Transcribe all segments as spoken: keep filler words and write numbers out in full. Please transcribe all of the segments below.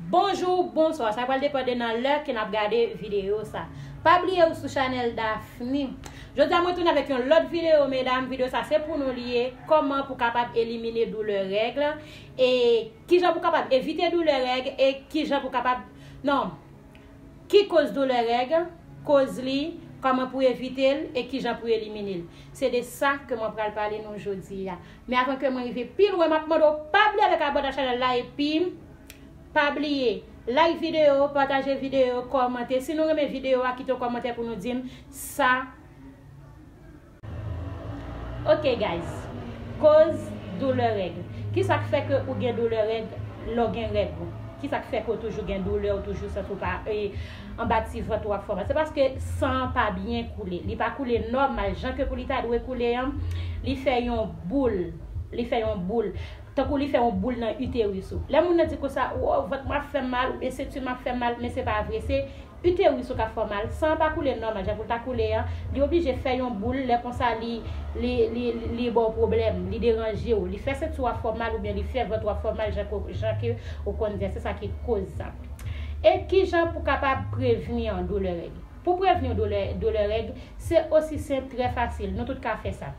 Bonjou, bonswa, sa pral depann de nan lè ke n ap gade videyo sa. Pa bliye ou sou chanèl Daphne. Jodi a mwen tounen avèk yon lòt videyo, medam. Videyo sa se pou nou li ye, kòman pou kapab elimine doulè règ, e kijan pou kapab evite doulè règ, e kijan pou kapab, non, ki koz doulè règ, koz li, kòman pou evite l, e kijan pou elimine l. Se de sa ke mwen pral pale nou jodi a. Men avan ke mwen rive pi lwen, m ap mande w pa bliye avèk abòne a chanèl la, epi pa bliye like videyo, pataje videyo, kòmante. Si nou renmen videyo a, kite yon kòmantè pou nou di m sa. Ok, guys. Koz doulè règ. Kisa k fè ke ou gen doulè règ lè w gen règ ou? Kisa k fè ke w toujou gen doulè, ou toujou santi w pa, e, anba ti vant ou ap fè w mal? Se paske san an pa byen koule. Li pa koule nòmal jan ke pou li ta dwe koule an. Li fè yon boul. Li fè yon boul. Tankou li fè yon boul nan iteris ou. Lè moun nan di konsa, "Wow, vant mwen ap fè m mal," oubyen "Senti m ap fè m mal," men se pa vre. Se iteris ou k ap fè w mal. San an pa koule nòmal, jan pou l ta koule an. Li oblije fè yon boul, lè konsa li, li, li, li, li ba w pwoblèm, li deranje w, li fè senti w ap fè w mal, oubyen li fè vant ou ap fè w mal, jan ke, jan ke ou konn di a, se sa ki koz sa. E kijan pou kapab prevni doulè règ? Pou prevni doulè, doulè règ, se osi senp, trè fasil. Nou tout ka fè sa.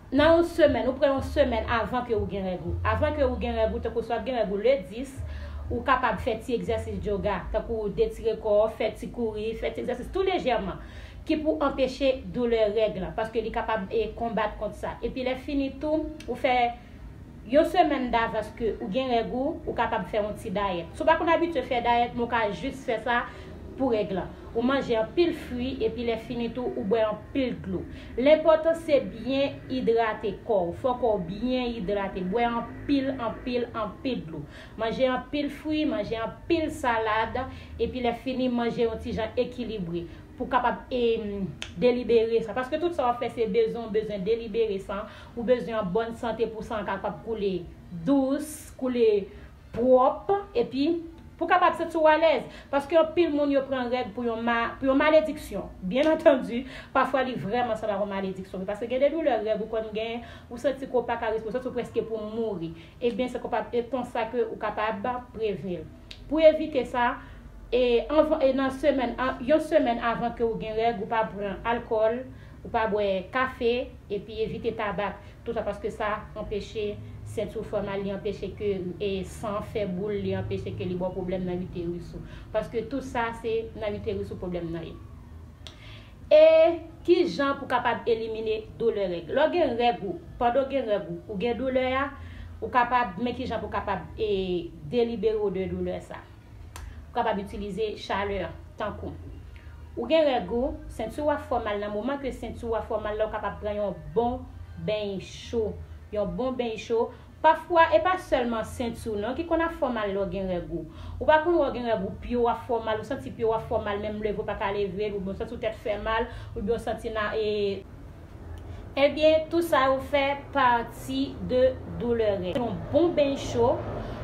Nan yon semèn, ou pran yon semèn avan ke ou gen règ ou. Avan ke ou gen règ ou, tankou si w ap gen règ ou le dis, ou kapab fè ti egzèsis yoga, tankou detire kò w, fè ti kouri, fè ti egzèsis tou lejèman, ki pou anpeche doulè règ lan, paske li kapab, e, konbat kont sa. Epi lè fini tou, ou fè yon semèn davans ke ou gen règ ou, ou kapab fè yon ti dayèt. Si w pa konn abitye fè dayèt, men w ka jis fè sa pou règ lan. Ou manje anpil fwi, epi lè fini tou, ou bwè anpil dlo. Lenpòtan se byen idrate kò w. Fò kò w byen idrate. Bwè anpil, anpil, anpil dlo. Manje anpil fwi, manje anpil salad, epi lè fini, manje yon ti jan ekilibre pou kapab, em, delibere sa. Paske tout sa w ap fè, se bezwen, w bezwen delibere sa. Ou bezwen an bòn sante pou san an kapab koule dous, koule pwòp, epi pou kapab santi w alèz. Paske anpil moun yo pran règ pou yon ma-, pou yon malediksyon. Byen antandi, pafwa li vrèman sanble ak yon malediksyon. Paske gen de doulè règ ou konn genyen, ou santi ke w pa ka respire, ou santi w prèske pou mouri. Ebyen, se konpa-, e konsa ke ou kapab prevni l. Pou evite sa, e anvan, e nan semèn, an, yon semèn avan ke ou gen règ, ou pa pran alkòl, ou pa bwè kafe, epi evite tabak. Tout sa paske sa anpeche senti w fè mal, li anpeche ke, e, san fè boul, li anpeche ke li ba w pwoblèm nan iteris ou. Paske tout sa se nan iteris ou pwoblèm nan ye. E kijan pou kapab elimine doulè règ? Lè w gen règ ou, pandan w gen règ ou, ou gen doulè a, ou kapab, men kijan pou kapab, e, delibere w de doulè sa. Ou kapab itilize chalè, tankou ou gen règ ou, senti w ap fè w mal, nan moman ke senti w ap fè w mal la, ou kapab pran yon bon beny cho. Yon bon beny cho. Pafwa, e pa sèlman senti w non ki konn ap fè w mal lè w gen règ ou. Ou pa konn wè w gen règ ou, pye w ap fè w mal, ou santi pye w ap fè w mal, menm leve w pa ka leve l, oubyen w santi w tèt fè mal, oubyen w santi nan, e, Ebyen, tou sa yo fè pati de doulè règ. Yon bon beny cho,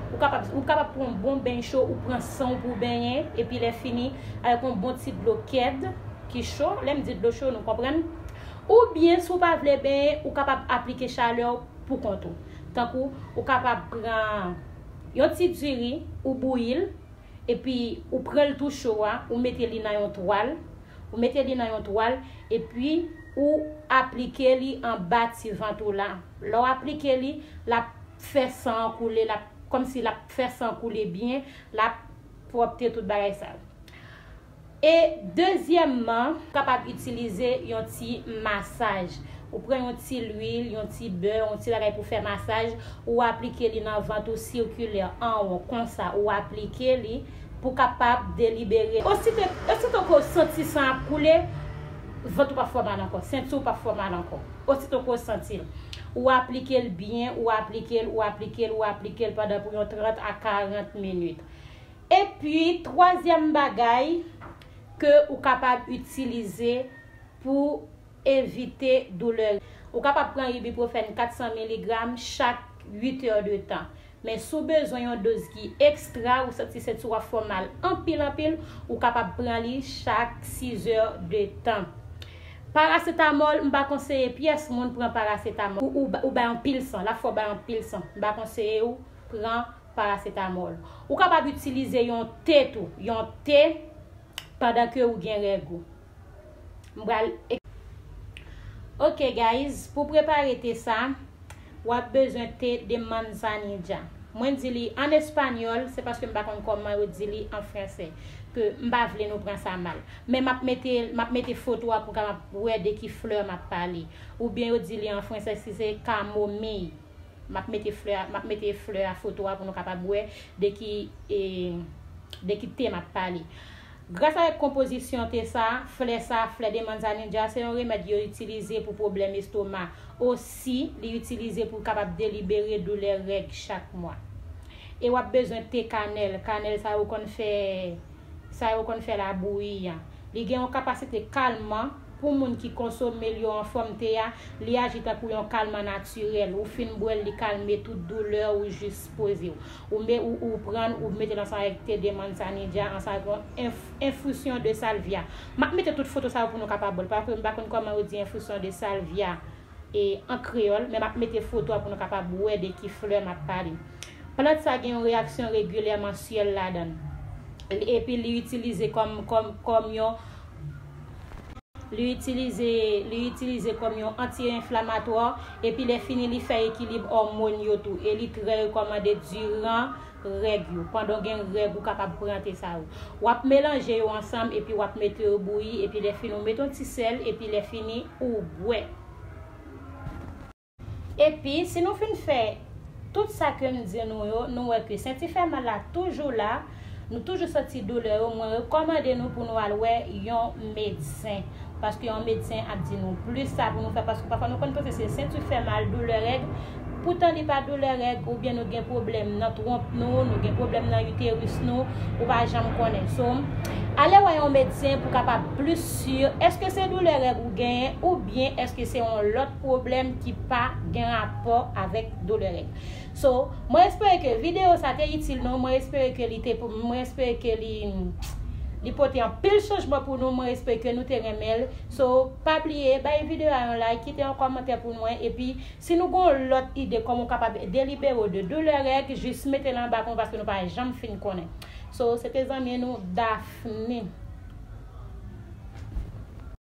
ou kapab, ou kapab pran yon bon beny cho, ou pran san w pou w benyen, epi lè fini, avèk yon bon ti dlo kèd ki cho, lè m di dlo cho, nou konprann. Oubyen, si w pa vle benyen, ou kapab aplike chalè w pou kont ou. Tankou, ou kapab pran yon ti diri, ou bouyi l, epi ou pran l tou cho a, ou mete li nan yon twal, ou mete li nan yon twal, epi ou aplike li anba ti vant ou la. Lè w aplike li, l ap fè san an koule, l ap, kòmsi l ap fè san an koule byen, l ap pwòpte tout bagay sa yo. E dezyèmman, ou kapab itilize yon ti masaj. Ou pran yon ti lwil, yon ti bè, yon ti bagay pou fè masaj, ou aplike li nan vant ou sikilè, anwo, konsa, ou aplike li pou kapab delibere. Osito, osito ke w santi san ap koule, vant ou p ap fè w mal ankò, senti w p ap fè w mal ankò. Osito ke w santi l, ou aplike l byen, ou aplike l, ou aplike l, ou aplike l pandan pou yon trant a karant minit. Epi, twazyèm bagay ke ou kapab itilize pou evite doulè. Ou kapab pran ibuprofèn kat san miligram chak uit è de tan. Men si w bezwen yon doz ki ekstra, ou santi senti w ap fè w mal anpil, anpil, ou kapab pran li chak sis è de tan. Parasetamòl, m pa konseye pyès moun pran parasetamòl. Ou, ou, ou bay anpil san, l ap fè w bay anpil san. M pa konseye w pran parasetamòl. Ou kapab itilize yon te tou, yon te pandan ke ou gen règ ou. M pral Ok guys, pou prepare te sa, w ap bezwen te de manzanilla. Mwen di li an espanyòl, se paske m pa konn kòman yo di li an fransè, ke m pa vle nou pran sa mal. Men m ap mete, m ap mete foto a pou w kapab wè de ki flè m ap pale. Oubyen yo di li an fransè si se kamomiy. M ap mete flè a, m ap mete flè a foto a pou nou kapab wè de ki, e, de ki te m ap pale. Gras avèk konpozisyon te sa, flè sa, flè de manzanilla, se yon remèd yo itilize pou pwoblèm estoma. Osi, li itilize pou kapab delibere doulè règ chak mwa. E w ap bezwen te kanèl. Kanèl sa yo konn fè, sa yo konn fè labouyi an. Li gen yon kapasite kalman pou moun ki konsome l yo an fòm te a, li aji tankou yon kalman natirèl. Ou fin bwè l, li kalme tout doulè ou jis poze w. Ou, me, ou, ou pran l, ou mete l ansanm avèk te de manzanilla, ansanm avèk yon enf, enfusyon de salvia. M ap mete tout foto sa yo pou nou kapab wè l, paske m pa konn kòman yo di enfusyon de salvia e, an kreyòl, men m ap mete foto a pou nou kapab wè de ki flè m ap pale. Plant sa gen yon reyaksyon regilyè mansyèl ladan l. Epi li itilize kòm, kòm, kòm yon, li itilize, li itilize kòm yon anti-enflamatwa, epi lè fini li fè ekilib òmòn yo tou, e li trè rekòmande diran règ yo. Pandan w gen règ, ou kapab pran te sa yo. W ap melanje yo ansanm, epi w ap mete yo bouyi, epi lè fini, ou mete yon ti sèl, epi lè fini, ou bwè. Epi, si nou fin fè tout sa ke m di nou yo, nou wè ke senti fè mal la toujou la, nou toujou santi doulè yo, mwen rekòmande nou pou nou al wè yon medsen. Paske yon medsen ap di nou plis sa pou nou fè, paske pafwa nou konn panse se senti fè mal, doulè règ, poutan li pa doulè règ, oubyen nou gen pwoblèm nan twonp nou, nou gen pwoblèm nan iteris nou, ou pa janm konnen. So, ale wè yon medsen pou kapab plis si èske se doulè règ ou genyen, oubyen èske se yon lòt pwoblèm ki pa gen rapò avèk doulè règ. So, mwen espere ke videyo sa te itil nou, mwen espere ke li te, mwen espere ke li, li pote anpil chanjman pou nou, mwen espere ke nou te renmen l. So, pa bliye, bay videyo a yon like, kite yon kòmantè pou mwen, epi si nou gen yon lòt ide kòman w kapab delibere w de doulè règ, jis mete l anba pou mwen, paske nou pa janm fin konnen. So, se te zanmi nou, Daphne.